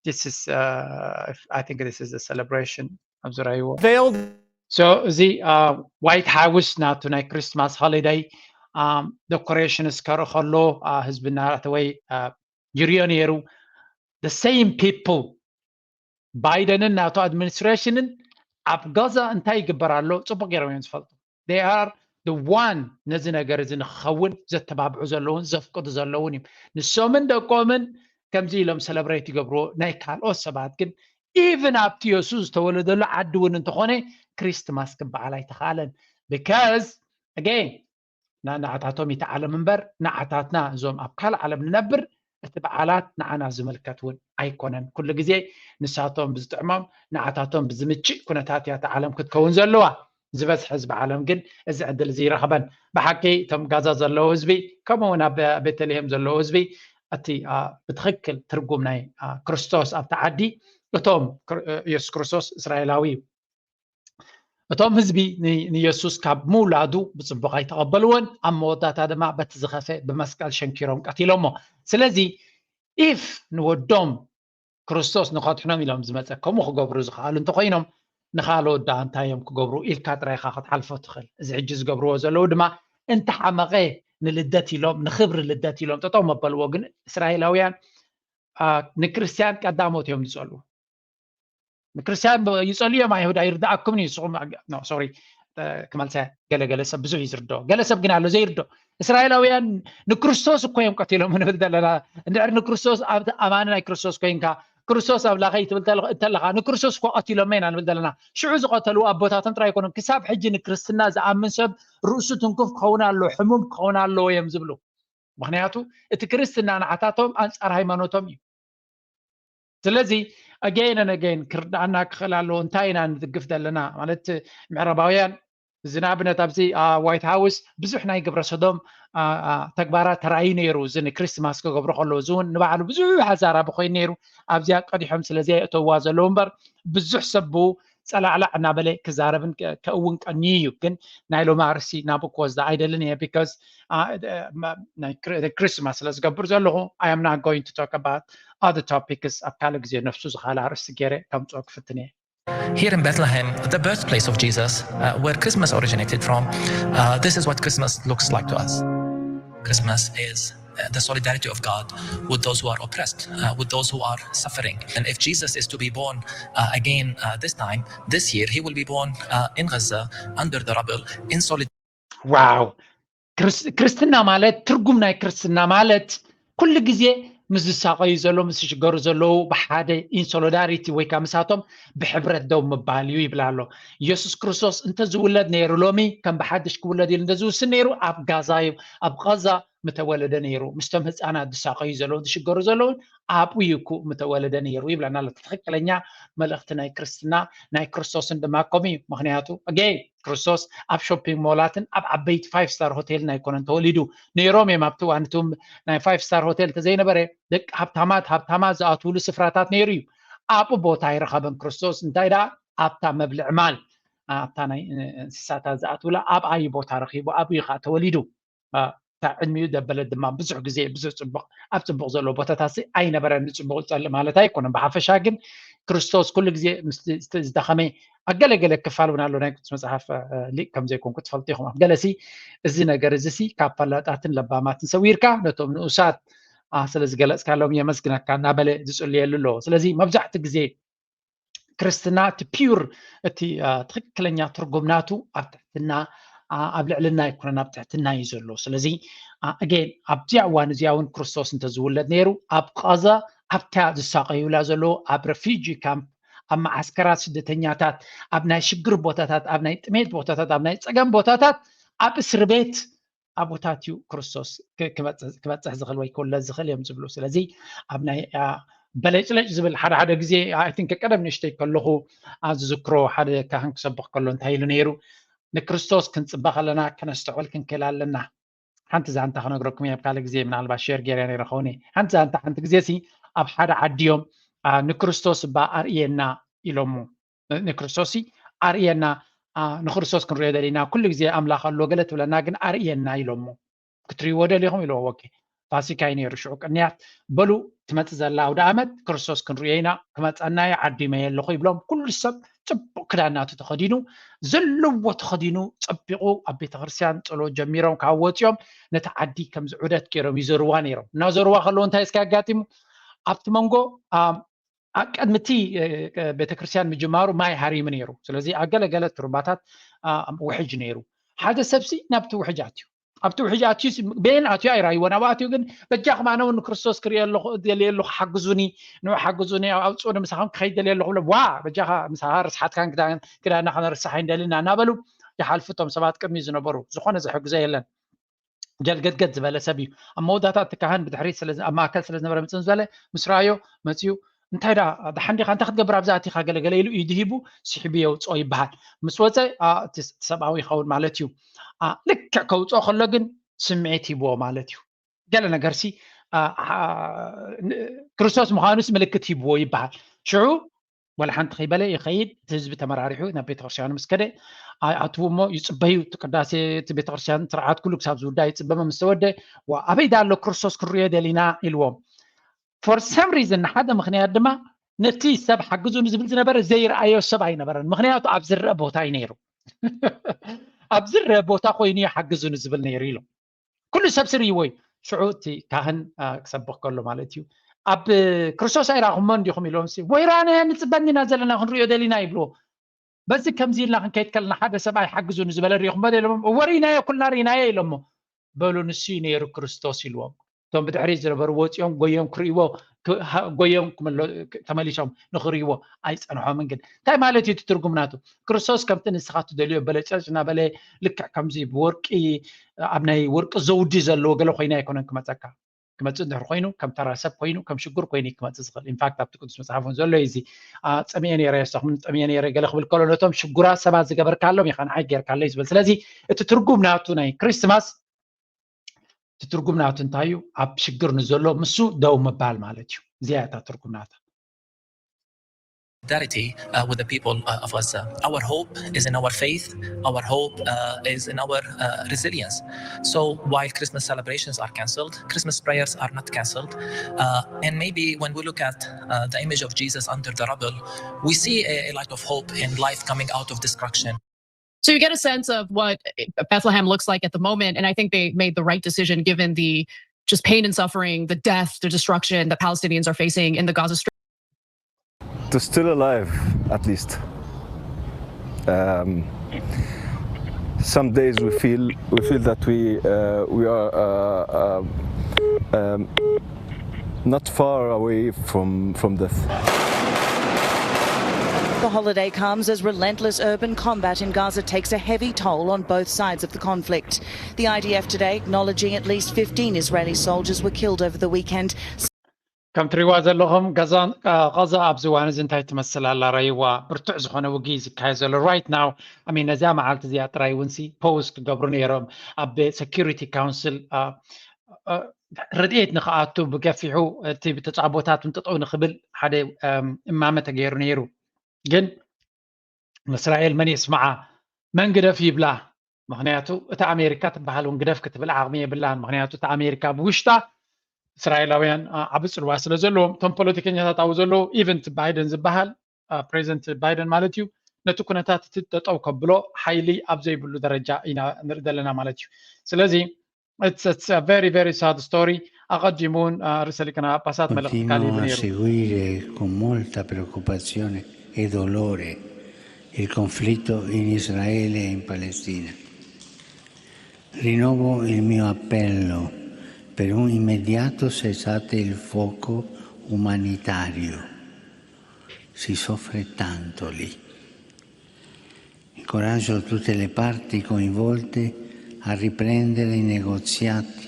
this is uh, I think this is a celebration ኣብ ዝረኣይዎ veiled so እዚ ዋይት ሃውስ ናቱ ናይ ክሪስማስ ሆሊደይ ደኮሬሽንስ ከርኢ ከሎ ህዝቢ እናተወይ ይርዮ ነይሩ። The same people ባይደንን ናቱ ኣድሚኒስትሬሽንን ኣብ ጋዛ እንታይ ይግበር ኣሎ ፅቡቅ ገይሮም እዮም ዝፈልጡ። They are the one ነዚ ነገር እዚ ንክኸውን ዘተባብዑ ዘለውን ዘፍቅዱ ዘለውን እዮም። ንሶምን ደቆምን ከምዚ ኢሎም ሰለብሬት ይገብርዎ። ናይ ካልኦት ሰባት ግን even ኣብቲ የሱስ ዝተወለደሉ ዓዲ እውን እንተኾነ ክሪስትማስ ክበዓል ኣይተኻለን። Because again ንዓታቶም ይተዓለም እምበር ንዓታትና እዞም ኣብ ካልእ ዓለም ንነብር እቲ በዓላት ንዓና ዝምልከት እውን ኣይኮነን። ኩሉ ግዜ ንሳቶም ብዝጥዕሞም ንዓታቶም ብዝምችእ ኩነታት እያ እታ ዓለም ክትከውን ዘለዋ። ዝበዝሐ ህዝቢ ዓለም ግን እዚ ዕድል እዚ ይረኸበን። ብሓቂ እቶም ጋዛ ዘለዉ ህዝቢ ከምኡ እውን ኣብ ቤተልሔም ዘለዉ ህዝቢ እቲ ብትኽክል ትርጉም ናይ ክርስቶስ ኣብቲ ዓዲ እቶም ኢየሱስ ክርስቶስ እስራኤላዊ እዩ። እቶም ህዝቢ ንየሱስ ካብ ምውላዱ ብፅቡቕ ኣይተቐበልዎን። ኣብ መወዳእታ ድማ በቲ ዝኸፈ ብመስቀል ሸንኪሮም ቀቲሎሞ። ስለዚ ኢፍ ንወዶም ክርስቶስ ንኸድሕኖም ኢሎም ዝመፀ ከምኡ ክገብሩ ዝኽኣሉ እንተኮይኖም ንኻልኦት ደኣ እንታይ እዮም ክገብሩ ኢልካ ጥራይ ኢኻ ክትሓልፎ ትኽእል። እዚ ሕጂ ዝገብርዎ ዘለዉ ድማ እንተሓመቐ ንልደት ኢሎም ንክብሪ ልደት ኢሎም ጠጠው መበልዎ። ግን እስራኤላውያን ንክርስትያን ቀዳሞት እዮም ዝፀልኡ። ንክርስትያን ይፀልኡ እዮም። ኣይሁድ ኣይርድኣኩም እዩ ንስኹም ሶሪ ክመልሰ ገለገለ ሰብ ብዙሕ እዩ ዝርድኦ። ገለ ሰብ ግን ኣሎ ዘይርድኦ። እስራኤላውያን ንክርስቶስ እኮ እዮም ቀቲሎም ንብል ዘለና። እንድሕር ንክርስቶስ ኣማኒ ናይ ክርስቶስ ኮይንካ ክርስቶስ ኣምላኸይ ትብል እንተለኻ ንክርስቶስ እኮ ቀቲሎም ኢና ንብል ዘለና። ሽዑ ዝቐተሉ ኣቦታቶም ጥራይ ኣይኮኑን። ክሳብ ሕጂ ንክርስትና ዝኣምን ሰብ ርእሱ ትንክፍ ክኸውን ኣሎ፣ ሕሙም ክኸውን ኣለዎ እዮም ዝብሉ። ምክንያቱ እቲ ክርስትና ንዓታቶም ኣንፃር ሃይማኖቶም እዩ። ስለዚ again and again ክርድኣና ክኽእል ኣለዎ። እንታይ ኢና ንድግፍ ዘለና ማለት ምዕራባውያን እዚ ንኣብነት ኣብዚ ዋይት ሃውስ ብዙሕ ናይ ግብረ ሰዶም ተግባራት ተራእዩ ነይሩ። እዚ ንክሪስትማስ ክገብሩ ከለዉ እዚ እውን ንባዕሉ ብዙሕ ኣዛራቢ ኮይኑ ነይሩ። ኣብዚኣ ቀዲሖም ስለዚ የእተውዋ ዘለዉ እምበር ብዙሕ ሰብ ብኡ ፀላዕላዕ እናበለ ክዛረብን ከእውን ቀንዩ እዩ። ግን ናይ ሎሚ ኣርእስቲ ናብ ክወስዳ ኣይደልን እየ because ክሪስትማስ ስለ ዝገብር ዘለኹ I am not going to talk about other topics ኣብ ካልእ ግዜ ነፍሱ ዝኻለ ኣርእስቲ ገይረ ከምፅኦ ክፍትን እየ። Here in Bethlehem, the birthplace of Jesus, uh, where Christmas originated from, uh, this is what Christmas looks like to us. Christmas is uh, the solidarity of God with those who are oppressed, uh, with those who are suffering. And if Jesus is to be born uh, again uh, this time, this year, he will be born uh, in Gaza, under the rubble, in solidarity. Wow. ክርስትና ማለት ትርጉም ናይ ክርስትና ማለት ኩሉ ግዜ ምስ ዝሳቐዩ ዘለዉ ምስ ዝሽገሩ ዘለዉ ብሓደ in solidarity ወይ ከዓ ምሳቶም ብሕብረት ደው ምባል እዩ ይብል ኣሎ። ኢየሱስ ክርስቶስ እንተዝውለድ ነይሩ ሎሚ ከም ብሓድሽ ክውለድ ኢሉ እንተዝውስን ነይሩ ኣብ ጋዛ እዩ ኣብ ቐዛ ምተወለደ ነይሩ። ምስቶም ህፃናት ዝሳቐዩ ዘለዉ ዝሽገሩ ዘለዉን ኣብኡ እዩ እኮ ምተወለደ ነይሩ ይብለና ኣሎ። ትኽክለኛ መልእኽቲ ናይ ክርስትና ናይ ክርስቶስን ድማ ከምኡ እዩ። ምክንያቱ again ክርስቶስ ኣብ ሾፒንግ ሞላትን ኣብ ዓበይቲ five star hotel ን ኣይኮነን ተወሊዱ። ነይሮም እዮም ኣብቲ እዋን እቲ ናይ five star hotel ተዘይነበረ ደቂ ሃብታማት ሃብታማት ዝኣትውሉ ስፍራታት ነይሩ እዩ። ኣብኡ ቦታ ኣይረኸበን ክርስቶስ። እንታይ ደኣ ኣብታ መብልዕ ማል ኣብታ ናይ እንስሳታት ዝኣትውላ ኣብኣ እዩ ቦታ ረኺቡ ኣብኡ እዩ ከዓ ተወሊዱ። እታ ዕድሚኡ ዘበለት ድማ ብዙሕ ግዜ ብዙሕ ፅቡቕ ኣብ ፅቡቕ ዘለዎ ቦታታት ሲ ኣይነበረን። ንፅቡቕ ዝፀልእ ማለት ኣይኮነን። ብሓፈሻ ግን ክርስቶስ ኩሉ ግዜ ምስቲ ዝደኸመ ኣገለገለ ክፋል እውን ኣሎ ናይ ቅዱስ መፅሓፍ ሊቅ ከም ዘይኮንኩ ትፈልጡ ኢኹም። ኣብ ገለሲ እዚ ነገር እዚ ሲ ካብ ፈላጣትን ለባማትን ሰዊርካ ነቶም ንኡሳት ስለ ዝገለፅካሎም የመስግነካ እናበለ ዝፅልየሉ ኣለዎ። ስለዚ መብዛሕትኡ ግዜ ክርስትና እቲ pure እቲ ትኽክለኛ ትርጉም ናቱ ኣብ ትሕትና ኣብ ልዕልና ኣይኮነን ኣብ ትሕትና እዩ ዘሎ። ስለዚ again ኣብዚኣ እዋን እዚኣ እውን ክርስቶስ እንተዝውለድ ነይሩ ኣብ ቃዛ ኣብታ ዝሳቐዩላ ዘለዉ ኣብ refugee camp ኣብ መዓስከራት ስደተኛታት ኣብ ናይ ሽግር ቦታታት ኣብ ናይ ጥሜት ቦታታት ኣብ ናይ ፀገም ቦታታት ኣብ እስሪ ቤት ኣብኡታት እዩ ክርስቶስ ክበፅሕ ዝኽእል ወይ ክውለድ ዝኽእል እዮም ዝብሉ። ስለዚ ኣብ ናይ በለጭለጭ ዝብል ሓደ ሓደ ግዜ I think ቀደም ንእሽተይ ከለኹ ዝዝክሮ ሓደ ካህን ክሰብኽ ከሎ እንታይ ኢሉ ነይሩ፣ ንክርስቶስ ክንፅበ ከለና ከነስተውዕል ክንክእል ኣለና። ሓንቲ ዛንታ ክነግረኩም እየ፣ ኣብ ካልእ ግዜ ምናልባት ሼር ገይረ ነይረ ኸውን እየ። ሓንቲ ዛንታ ሓንቲ ግዜ ሲ ኣብ ሓደ ዓዲ እዮም ንክርስቶስ እባ ኣርእየና ኢሎሞ። ንክርስቶስ ኣርእየና ንክርስቶስ ክንሪኦ ደሊና ኩሉ ግዜ ኣምላኽ ኣሎ ገለ ትብለና ግን ኣርእየና ኢሎሞ። ክትሪእዎ ደሊኹም ኢልዎ። ኦኬ ፋሲካ እዩ ነይሩ ሽዑ ቅንያት በሉ ትመፅእ ዘላ ኣውደ ኣመት ክርስቶስ ክንሪኦ ኢና ክመፀና እዩ ዓዲመ ኣለኹ ይብሎም። ኩሉ ሰብ ፅቡቕ ክዳን ናቱ ተኸዲኑ ዘለዎ ተኸዲኑ ፀቢቑ ኣብ ቤተክርስትያን ፀሎት ጀሚሮም ካብ ወፂኦም ነቲ ዓዲ ከምዚ ዑደት ገይሮም ይዞርዋ ነይሮም። እናዞርዋ ከለዉ እንታይ እስኪ ኣጋጢሙ ኣብቲ መንጎ ኣብ ቅድሚ እቲ ቤተክርስትያን ምጅማሩ ማይ ሃሪሙ ነይሩ። ስለዚ ኣብ ገለገለ ቱሩባታት ውሕጅ ነይሩ። ሓደ ሰብሲ ናብቲ ውሕጅ ኣትዩ። ኣብቲ ውሕጅ ኣትዩ፣ ቤን ኣትዩ ኣይራይዎን። ኣብኡ ኣትዩ ግን፣ በጃኹም ኣነ እውን ንክርስቶስ ክርእዮ ኣለኹ፣ ደልየ ኣለኹ፣ ሓግዙኒ፣ ንዑ ሓግዙኒ፣ ኣውፅኡኒ፣ ምሳኹም ክኸይድ ደልየ ኣለኹ ብሎ። ዋ፣ በጃኻ ምሳኻ ርስሓትካን ክዳንና ከነርስሓ ኣይንደልን ኢና እናበሉ ይሓልፉ እቶም ሰባት ቅድሚ ዝነበሩ። ዝኾነ ዝሕግዞ የለን። ጀልገድገድ ዝበለ ሰብ እዩ። ኣብ መወዳእታ እቲ ካህን ብድሕሪት ኣብ ማእከል ስለ ዝነበረ ምፅን ዝበለ ምስ ረኣዮ መፅኡ፣ እንታይ ዳ ደሓን ዲኻ፣ እንታይ ክትገብር ኣብዛ ኣቲኻ፣ ገለገለ ኢሉ ኢዱ ሂቡ ስሒቡ የውፅኦ ይበሃል። ምስ ወፀ እቲ ሰብኣዊ ይኸውን ማለት እዩ። ልክዕ ከውፅኦ ከሎ ግን ስምዒት ሂብዎ ማለት እዩ። ገለ ነገርሲ ክርስቶስ ምዃኑስ ምልክት ሂብዎ ይበሃል። ሽዑ ወላ ሓንቲ ከይበለ ይኸይድ። እቲ ህዝቢ ተመራሪሑ ናብ ቤተክርስትያኑ ምስ ከደ ኣይኣትዉ እሞ ይፅበዩ። እቲ ቅዳሴ፣ እቲ ቤተክርስትያን ስርዓት ኩሉ ክሳብ ዝውዳእ ይፅበመ። ምስ ተወደ፣ ዋ፣ ኣበይ ዳ ኣሎ ክርስቶስ ክንሪኦ ደሊና ኢልዎም። For some reason፣ ንሓደ ምክንያት ድማ ነቲ ሰብ ሓግዙኒ ዝብል ዝነበረ ዘይረኣዮ ሰብ ኣይነበረን። ምክንያቱ ኣብ ዝረአ ቦታ እዩ ነይሩ። ኣብ ዝረአ ቦታ ኮይኑ እዩ ሓግዙኒ ዝብል ነይሩ ኢሎም። ኩሉ ሰብ ስር ይወይ ሽዑ እቲ ካህን ክሰብኽ ከሎ ማለት እዩ። ኣብ ክርስቶስ ኣይራኹሞን ዲኹም ኢሎም፣ ወይራና ንፅበኒ ኢና ዘለና ክንሪኦ ደሊና ይብልዎ። በዚ ከምዚ ኢልና ክንከይድ ከለና ሓደ ሰብኣይ ሓግዙ ንዝበለ ሪኢኹሞ ዶ ኢሎሞም። እወ ሪኢናዮ፣ ኩልና ሪኢናዮ ኢሎሞ። በሉ ንሱ እዩ ነይሩ ክርስቶስ ኢልዎም። እቶም ብድሕሪት ዝነበሩ ወፂኦም ጎዮም ክርእይዎ ጎዮም ተመሊሶም ንኽርእይዎ ኣይፀንሖምን። ግን እንታይ ማለት እዩ እቲ ትርጉም ናቱ? ክርስቶስ ከምቲ ንስኻ ትደልዮ በለጨጭ እናበለ ልክዕ ከምዚ ብወርቂ ኣብ ናይ ወርቂ ዘውዲ ዘለዎ ገለ ኮይና ኣይኮነን ክመፀካ። ክመፅእ እንድሕር ኮይኑ ከም ተራ ሰብ ኮይኑ ከም ሽጉር ኮይኑ ክመፅእ ዝኽእል። ኢንፋክት ኣብቲ ቅዱስ መፅሓፍ እውን ዘሎ እዩ። እዚ ፀሚኤ ነይረ የሰኹም፣ ፀሚኤ ነይረ ገለ ክብል ከሎ ነቶም ሽጉራት ሰባት ዝገበርካሎም ኢኻ ንዓይ ጌርካለይ ዝብል። ስለዚ እቲ ትርጉም ናቱ ናይ ክሪስትማስ እቲ ትርጉም ናቱ እንታይ እዩ? ኣብ ሽግር ንዘሎ ምሱ ደው ምባል ማለት እዩ። እዚኣ እታ ትርጉም ናታ። solidarity uh, with the people uh, of Gaza. Our hope is in our faith. Our hope uh, is in our uh, resilience. So while Christmas celebrations are cancelled, Christmas prayers are not cancelled. Uh, and maybe when we look at uh, the image of Jesus under the rubble, we see a, a light of hope and life coming out of destruction. So you get a sense of what Bethlehem looks like at the moment. And I think they made the right decision given the just pain and suffering, the death, the destruction that Palestinians are facing in the Gaza Strip. They're still alive, at least. Um, some days we feel we feel that we uh, we are uh, uh, um, not far away from from death. The holiday comes as relentless urban combat in Gaza takes a heavy toll on both sides of the conflict. The I D F today acknowledging at least fifteen Israeli soldiers were killed over the weekend. ከም ትሪዋ ዘለኹም ጋዛ ኣብዚ እዋን እዚ እንታይ ትመስል ኣላ? ረይዋ ብርቱዕ ዝኾነ ውግእ ዝካየድ ዘሎ right now። I mean ነዚኣ መዓልቲ እዚኣ ጥራይ እውን ሲ ፖውዝ ክገብሩ ነይሮም ኣብ security council ረድኤት ንክኣቱ ብገፊሑ እቲ ተፃቦታት እውን ጠጠው ንክብል ሓደ እማመ ተገይሩ ነይሩ። ግን ንእስራኤል መን የስምዓ? መን ግደፍ ይብላ? ምክንያቱ እታ ኣሜሪካ ትበሃል እውን ግደፍ ክትብል ዓቕሚ የብላን። ምክንያቱ እታ ኣሜሪካ ብውሽጣ እስራኤላውያን ዓቢ ፅልዋ ስለ ዘለዎም እቶም ፖለቲከኛታት ኣብኡ ዘለዉ even ባይደን ዝበሃል ፕሬዚደንት ባይደን ማለት እዩ ነቲ ኩነታት እቲ ጠጠው ከብሎ ሓይሊ ኣብ ዘይብሉ ደረጃ ኢና ንርኢ ዘለና ማለት እዩ። ስለዚ it's a very very sad story። ኣቐዲሙ እውን ርእሰ ሊቃነ ጳጳሳት መልእኽቲ ካሊቡ Continuo a ነይሩ። seguire con molta preoccupazione e dolore il conflitto in Israele e in Palestina. Rinnovo il mio appello per un immediato cessate il fuoco umanitario. Si soffre tanto lì. Incoraggio tutte le parti coinvolte a riprendere i negoziati.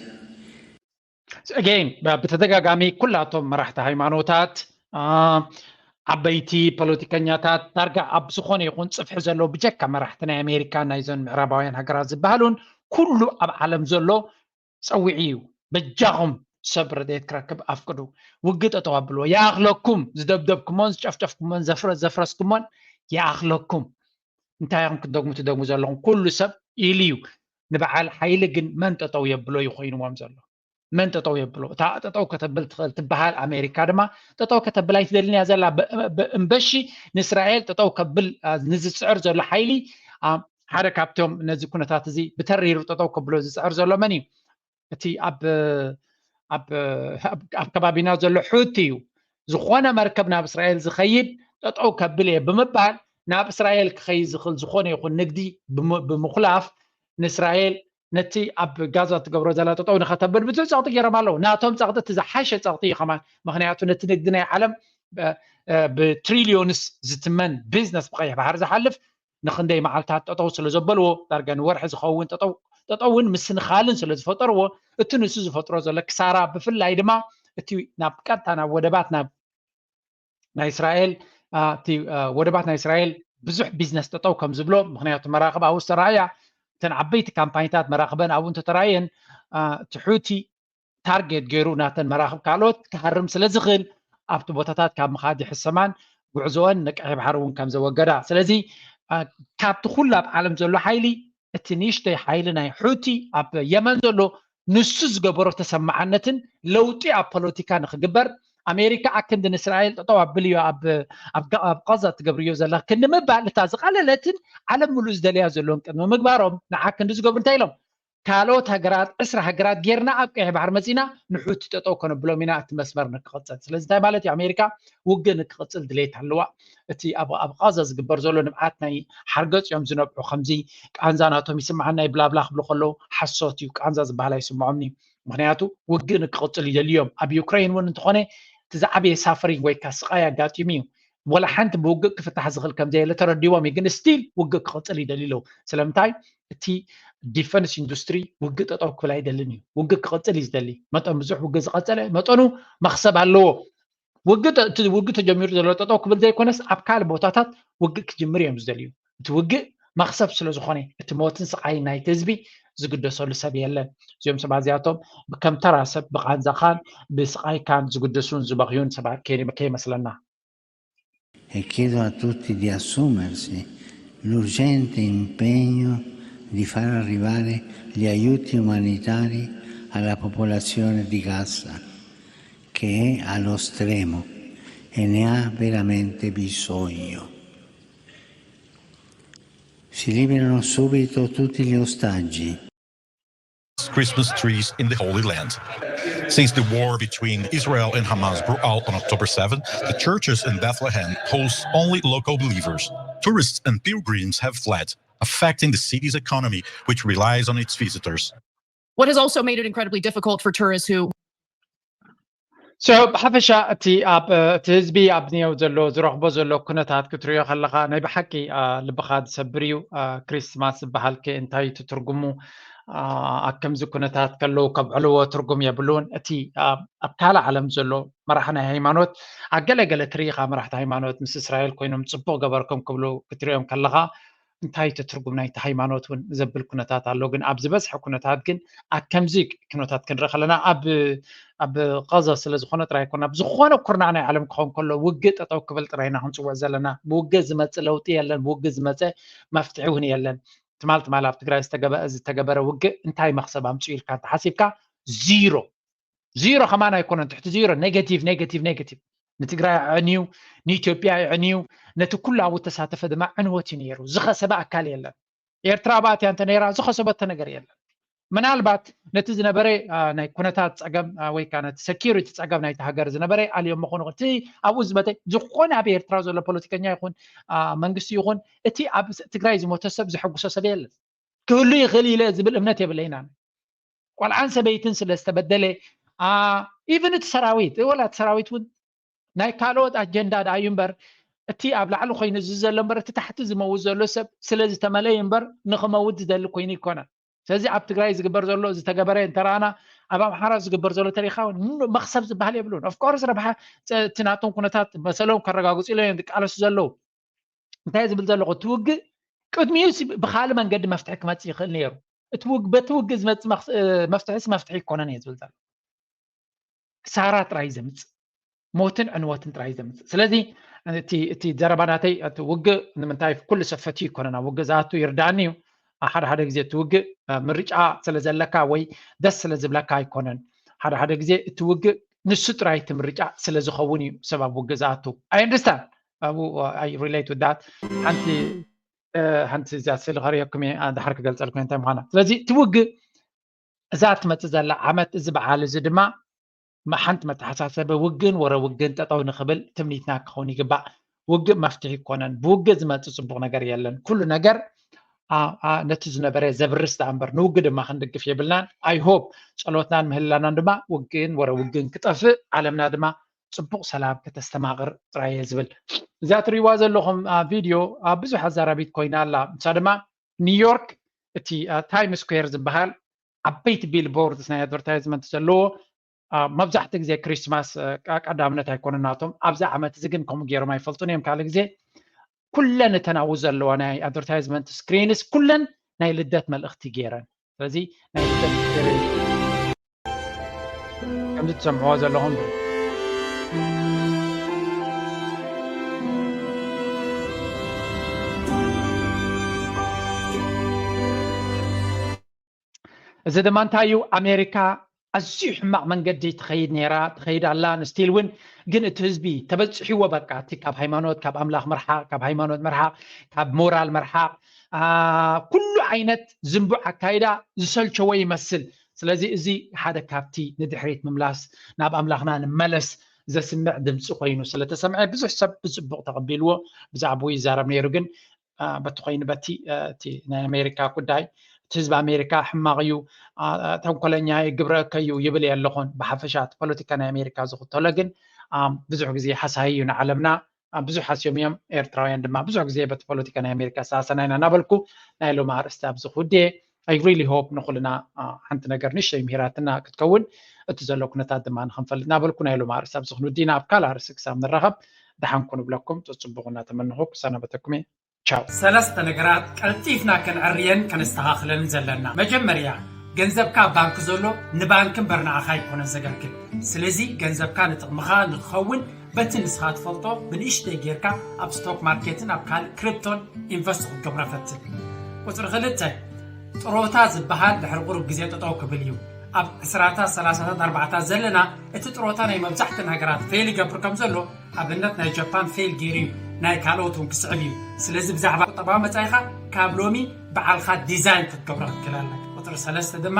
Again ብተደጋጋሚ ኩላቶም መራሕቲ ሃይማኖታት ዓበይቲ ፖለቲከኛታት ዳርጋ ኣብ ዝኾነ ይኹን ፅፍሒ ዘለዉ ብጀካ መራሕቲ ናይ ኣሜሪካ ናይዞን ምዕራባውያን ሃገራት ዝበሃሉን ኩሉ ኣብ ዓለም ዘሎ ፀዊዑ እዩ። በጃኹም ሰብ ረድኤት ክረክብ ኣፍቅዱ፣ ውግእ ጠጠው ኣብልዎ፣ ይኣኽለኩም ዝደብደብኩሞን ዝጨፍጨፍኩሞን ዘፍረስኩሞን ይኣኽለኩም። እንታይ ኢኹም ክትደግሙ ትደግሙ ዘለኹም? ኩሉ ሰብ ኢሉ እዩ። ንበዓል ሓይሊ ግን መን ጠጠው የብሎ እዩ ኮይንዎም ዘሎ። መን ጠጠው የብሎ? እታ ጠጠው ከተብል ትኽእል ትበሃል ኣሜሪካ ድማ ጠጠው ከተብል ኣይትደልን እያ ዘላ። እምበሺ ንእስራኤል ጠጠው ከብል ንዝፅዕር ዘሎ ሓይሊ ሓደ ካብቶም ነዚ ኩነታት እዚ ብተሪሩ ጠጠው ከብሎ ዝፅዕር ዘሎ መን እዩ? እቲ ኣብ ኣብ ከባቢና ዘሎ ሑቲ እዩ። ዝኾነ መርከብ ናብ እስራኤል ዝኸይድ ጠጠው ከብል እየ ብምባል ናብ እስራኤል ክኸይድ ዝኽእል ዝኾነ ይኹን ንግዲ ብምኹላፍ ንእስራኤል ነቲ ኣብ ጋዛ ትገብሮ ዘላ ጠጠው ንኸተብል ብዙሕ ጸቕጢ ገይሮም ኣለዉ። ናቶም ጸቕጢ እቲ ዝሓሸ ጸቕጢ እዩ ከማን። ምኽንያቱ ነቲ ንግዲ ናይ ዓለም ብትሪሊዮንስ ዝትመን ቢዝነስ ብቐይሕ ባሕሪ ዝሓልፍ ንክንደይ መዓልታት ጠጠው ስለ ዘበልዎ፣ ዳርጋ ንወርሒ ዝኸውን ጠጠው እውን ምስንኻልን ስለ ዝፈጠርዎ፣ እቲ ንሱ ዝፈጥሮ ዘሎ ክሳራ፣ ብፍላይ ድማ እቲ ናብ ቀጥታ ናብ ወደባት ናብ ናይ እስራኤል እቲ ወደባት ናይ እስራኤል ብዙሕ ቢዝነስ ጠጠው ከም ዝብሎ፣ ምክንያቱ መራክብ ኣብኡ ዝተረኣያ እተን ዓበይቲ ካምፓኒታት መራክበን ኣብኡ እንተተራየን እቲ ሑቲ ታርጌት ገይሩ ናተን መራክብ ካልኦት ክሃርም ስለ ዝኽእል ኣብቲ ቦታታት ካብ ምኻድ ይሕሰማን ጉዕዞኦን ንቀይሕ ባሕሪ እውን ከም ዘወገዳ። ስለዚ ካብቲ ኩሉ ኣብ ዓለም ዘሎ ሓይሊ እቲ ንእሽተይ ሓይሊ ናይ ሑቲ ኣብ የመን ዘሎ ንሱ ዝገበሮ ተሰማዓነትን ለውጢ ኣብ ፖለቲካ ንክግበር ኣሜሪካ ኣክንዲ ንእስራኤል ጠጠው ኣብልዮ ኣብ ቃዛ ትገብርዮ ዘላ ክንዲ ምባል እታ ዝቐለለትን ዓለም ሙሉእ ዝደለያ ዘለውን ቅድሚ ምግባሮም ንዓ ክንዲ ዝገብሩ እንታይ ኢሎም ካልኦት ሃገራት ዕስራ ሃገራት ጌርና ኣብ ቀይሕ ባሕሪ መፂና ንሑቲ ጠጠው ከነብሎም ኢና እቲ መስመር ንክቕፅል። ስለዚ እንታይ ማለት እዩ? ኣሜሪካ ውግእ ንክቕፅል ድሌት ኣለዋ። እቲ ኣብ ቃዛ ዝግበር ዘሎ ንብዓት ናይ ሓርገፅ እዮም ዝነብዑ። ከምዚ ቃንዛ ናቶም ይስምዓና ይብላብላ ክብሉ ከለዉ ሓሶት እዩ። ቃንዛ ዝበሃል ኣይስምዖምን እዩ። ምክንያቱ ውግእ ንክቕፅል ይደልዮም። ኣብ ዩክሬን እውን እንተኾነ እቲ ዝዓበየ ሳፈሪንግ ወይ ከዓ ስቃይ ኣጋጢሙ እዩ። ወላ ሓንቲ ብውግእ ክፍታሕ ዝኽእል ከም ዘየለ ተረዲዎም እዩ። ግን ስቲል ውግእ ክቕፅል ይደልዩ ኣለዉ። ስለምንታይ? እቲ ዲፈንስ ኢንዱስትሪ ውግእ ጠጠው ክብል ኣይደልን እዩ። ውግእ ክቕፅል እዩ ዝደሊ። መጠን ብዙሕ ውግእ ዝቐፀለ መጠኑ መኽሰብ ኣለዎ። ውግእ ውግእ ተጀሚሩ ዘሎ ጠጠው ክብል ዘይኮነስ ኣብ ካልእ ቦታታት ውግእ ክጅምር እዮም ዝደልዩ። እቲ ውግእ መኽሰብ ስለ ዝኾነ እቲ ሞትን ስቓይን ናይቲ ህዝቢ ዝግደሰሉ ሰብ የለን። እዚኦም ሰባት እዚኣቶም ከም ተራ ሰብ ብቃንዛኻን ብስቓይካን ዝግደሱን ዝበኽዩን ሰባት ከይመስለና። E chiedo a tutti di assumersi l'urgente impegno di far arrivare gli aiuti umanitari alla popolazione di Gaza, che è allo stremo e ne ha veramente bisogno. Si liberino subito tutti gli ostaggi. Christmas trees in the Holy Land. Since the war between Israel and Hamas broke out on October seventh, the churches in Bethlehem host only local believers. Tourists and pilgrims have fled, affecting the city's economy, which relies on its visitors. What has also made it incredibly difficult for tourists who So ብሓፈሻ እቲ ኣብ እቲ ህዝቢ ኣብ ኒው ዘሎ ዝረኽቦ ዘሎ ኩነታት ክትሪኦ ከለኻ ናይ ብሓቂ ልብኻ ዝሰብር እዩ። ክሪስማስ ዝበሃል ከ እንታይ እዩ ትርጉሙ? ኣብ ከምዚ ኩነታት ከለዉ ከብዕልዎ ትርጉም የብሉን። እቲ ኣብ ካልእ ዓለም ዘሎ መራሒ ናይ ሃይማኖት ኣብ ገለ ገለ ትርኢ ኢኻ መራሕቲ ሃይማኖት ምስ እስራኤል ኮይኖም ጽቡቕ ገበርኩም ክብሉ ክትሪኦም ከለኻ እንታይ እቲ ትርጉም ናይቲ ሃይማኖት እውን ዘብል ኩነታት ኣሎ። ግን ኣብ ዝበዝሐ ኩነታት ግን ኣብ ከምዚ ኩነታት ክንርኢ ከለና ኣብ ኣብ ቐዘ ስለ ዝኾነ ጥራይ ኣይኮነ ኣብ ዝኾነ ኩርናዕ ናይ ዓለም ክኸውን ከሎ ውግእ ጠጠው ክብል ጥራይ ኢና ክንፅውዕ ዘለና። ብውግእ ዝመፅእ ለውጢ የለን። ብውግእ ዝመፀ መፍትሒ እውን የለን። ትማል ትማል ኣብ ትግራይ ዝተገበረ ውግእ እንታይ መኽሰብ ኣምፅኡ ኢልካ እንተሓሲብካ ዚሮ ዚሮ ከማን ኣይኮነን ትሕቲ ዚሮ negative negative negative ንትግራይ ኣዕንዩ ንኢትዮጵያ ኣዕንዩ ነቲ ኩሉ ኣብኡ ተሳተፈ ድማ ዕንወት እዩ ነይሩ። ዝኸሰበ ኣካል የለን። ኤርትራ ኣብኣ እቲያ እንተ ነይራ ዝኸሰበቶ ነገር የለን። ምናልባት ነቲ ዝነበረ ናይ ኩነታት ፀገም ወይ ከዓ ነቲ security ፀገም ናይቲ ሃገር ዝነበረ ኣልዮም ምኾኑ እቲ ኣብኡ ዝመተ ዝኾነ ኣብ ኤርትራ ዘሎ ፖለቲከኛ ይኹን መንግስቲ ይኹን እቲ ኣብ ትግራይ ዝሞተ ሰብ ዘሐጉሶ ሰብ የለን። ክህሉ ይኽእል ኢለ ዝብል እምነት የብለይና። ቆልዓን ሰበይትን ስለ ዝተበደለ even እቲ ሰራዊት ወላ እቲ ሰራዊት እውን ናይ ካልኦት ኣጀንዳ ደኣ እዩ እምበር እቲ ኣብ ላዕሊ ኮይኑ እዚ ዘሎ እምበር እቲ ታሕቲ ዝመውት ዘሎ ሰብ ስለ ዝተመለዩ እምበር ንኽመውት ዝደሊ ኮይኑ ይኮነን። ስለዚ ኣብ ትግራይ ዝግበር ዘሎ ዝተገበረ እንተረኣና ኣብ ኣምሓራ ዝግበር ዘሎ ተሪኻ እውን መኽሰብ ዝበሃል የብሉን። Of course ረብሓ እቲ ናቶም ኩነታት መሰሎም ከረጋግፁ ኢሎም እዮም ዝቃለሱ ዘለዉ። እንታይ ዝብል ዘለኹ እቲ ውግእ ቅድሚኡ ብካልእ መንገዲ መፍትሒ ክመፅእ ይኽእል ነይሩ። በቲ ውግእ ዝመፅእ መፍትሒስ መፍትሒ ይኮነን እየ ዝብል ዘሎ። ክሳራ ጥራይ ዘምፅእ ሞትን ዕንወትን ጥራይ ዘምፅእ። ስለዚ እቲ ዘረባ ናተይ እቲ ውግእ ንምንታይ ኩሉ ሰብ ፈትዩ ይኮነን ኣብ ውግእ ዝኣቱ ይርዳእኒ እዩ። ሓደ ሓደ ግዜ እቲ ውግእ ምርጫ ስለ ዘለካ ወይ ደስ ስለ ዝብለካ ኣይኮነን። ሓደ ሓደ ግዜ እቲ ውግእ ንሱ ጥራይ እቲ ምርጫ ስለ ዝኸውን እዩ ሰብ ኣብ ውግእ ዝኣቱ። I understand ኣብኡ I relate with that። ሓንቲ ሓንቲ እዚኣ ስእሊ ከርእየኩም እየ ድሓር ክገልፀልኩም እንታይ ምዃና። ስለዚ እቲ ውግእ እዛ ትመፅእ ዘላ ዓመት እዚ በዓል እዚ ድማ ሓንቲ መተሓሳሰቢ ውግእን ወረ ውግእን ጠጠው ንኽብል ትምኒትና ክኸውን ይግባእ። ውግእ መፍትሒ ይኮነን። ብውግእ ዝመፅእ ፅቡቕ ነገር የለን። ኩሉ ነገር ነቲ ዝነበረ ዘብርስ ደኣ እምበር ንውግእ ድማ ክንድግፍ የብልናን። I hope ጸሎትናን ምህላናን ድማ ውግእን ወረ ውግእን ክጠፍእ፣ ዓለምና ድማ ጽቡቕ ሰላም ከተስተማቕር ጥራይ እየ ዝብል። እዛ ትሪእዋ ዘለኹም ቪድዮ ብዙሕ ኣዛራቢት ኮይና ኣላ። ንሳ ድማ ኒውዮርክ እቲ ታይም ስኩዌር ዝበሃል ዓበይቲ ቢልቦርድስ ናይ ኣድቨርታይዝመንት ዘለዎ፣ መብዛሕትኡ ግዜ ክሪስማስ ቀዳምነት ኣይኮነን ናቶም። ኣብዚ ዓመት እዚ ግን ከምኡ ገይሮም ኣይፈልጡን እዮም። ካልእ ግዜ ኩለን እተን ኣብኡ ዘለዋ ናይ ኣድቨርታይዝመንት ስክሪንስ ኩለን ናይ ልደት መልእኽቲ ገይረን። ስለዚ ናይ ልደት ከምዚ ትሰምዕዎ ዘለኹም እዚ ድማ እንታይ እዩ? ኣሜሪካ ኣዝዩ ሕማቕ መንገዲ ትኸይድ ነይራ፣ ትኸይድ ኣላ፣ ንስቲል እውን። ግን እቲ ህዝቢ ተበፂሕዎ፣ በቃ እቲ ካብ ሃይማኖት፣ ካብ ኣምላኽ ምርሓቕ፣ ካብ ሃይማኖት ምርሓቕ፣ ካብ ሞራል ምርሓቕ፣ ኩሉ ዓይነት ዝንቡዕ ኣካይዳ ዝሰልቸዎ ይመስል። ስለዚ እዚ ሓደ ካብቲ ንድሕሪት ምምላስ፣ ናብ ኣምላኽና ንመለስ ዘስምዕ ድምፂ ኮይኑ ስለተሰምዐ ብዙሕ ሰብ ብፅቡቕ ተቐቢልዎ። ብዛዕባኡ ይዛረብ ነይሩ። ግን በቲ ኮይኑ በቲ እቲ ናይ ኣሜሪካ ጉዳይ እቲ ህዝቢ ኣሜሪካ ሕማቕ እዩ፣ ተንኮለኛ እዩ፣ ግብረ እከይ እዩ ይብል እየ ኣለኹን። ብሓፈሻ እቲ ፖለቲካ ናይ ኣሜሪካ ዝኽተሎ ግን ብዙሕ ግዜ ሓሳይ እዩ ንዓለምና። ብዙሕ ሓስዮም እዮም ኤርትራውያን ድማ ብዙሕ ግዜ በቲ ፖለቲካ ናይ ኣሜሪካ ዝተሃሰና ኢና እናበልኩ ናይ ሎሚ ኣርእስቲ ኣብዚ ክውድየ። I really hope ንኹልና ሓንቲ ነገር ንእሽተይ ምሂራትና ክትከውን፣ እቲ ዘሎ ኩነታት ድማ ንክንፈልጥ እናበልኩ ናይ ሎሚ ኣርእስቲ ኣብዚ ክንውዲ ኢና። ኣብ ካልእ ኣርእስቲ ክሳብ ንራኸብ ደሓን ኩኑ እብለኩም፣ ጽጽቡቕ እናተመነኹ ክሰናበተኩም እየ። ቻው። ሰለስተ ነገራት ቀልጢፍና ከነዕርየን ከነስተኻኽለን ዘለና። መጀመርያ፣ ገንዘብካ ኣብ ባንክ ዘሎ ንባንክ እምበር ንዓኻ ኣይኮነን ዘገልግል። ስለዚ ገንዘብካ ንጥቕምኻ ንክኸውን በቲ ንስኻ ትፈልጦ ብንእሽተይ ጌርካ ኣብ ስቶክ ማርኬትን ኣብ ካልእ ክሪፕቶን ኢንቨስት ክትገብሮ ፈትን። ቁፅሪ ክልተ፣ ጥሮታ ዝበሃል ድሕሪ ቁሩብ ግዜ ጠጠው ክብል እዩ። ኣብ ዕስራታት፣ ሰላሳታት፣ ኣርባዓታት ዘለና እቲ ጥሮታ ናይ መብዛሕትእን ሃገራት ፌል ይገብር ከም ዘሎ ኣብነት ናይ ጃፓን ፌል ገይሩ እዩ፣ ናይ ካልኦት እውን ክስዕብ እዩ። ስለዚ ብዛዕባ ቁጠባዊ መጻኢኻ ካብ ሎሚ በዓልኻ ዲዛይን ክትገብሮ ክትክእል ኣለካ። ቁፅሪ ሰለስተ ድማ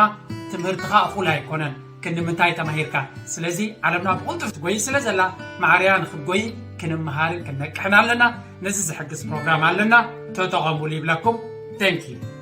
ትምህርትኻ እኹል ኣይኮነን፣ ክንዲ ምንታይ ተማሂርካ። ስለዚ ዓለምና ብቕልጡፍ ትጎይ ስለ ዘላ ማዕርያ ንክትጎይ ክንምሃርን ክንነቅሕን ኣለና። ነዚ ዝሕግዝ ፕሮግራም ኣለና፣ ተጠቐሙሉ ይብለኩም። Thank you።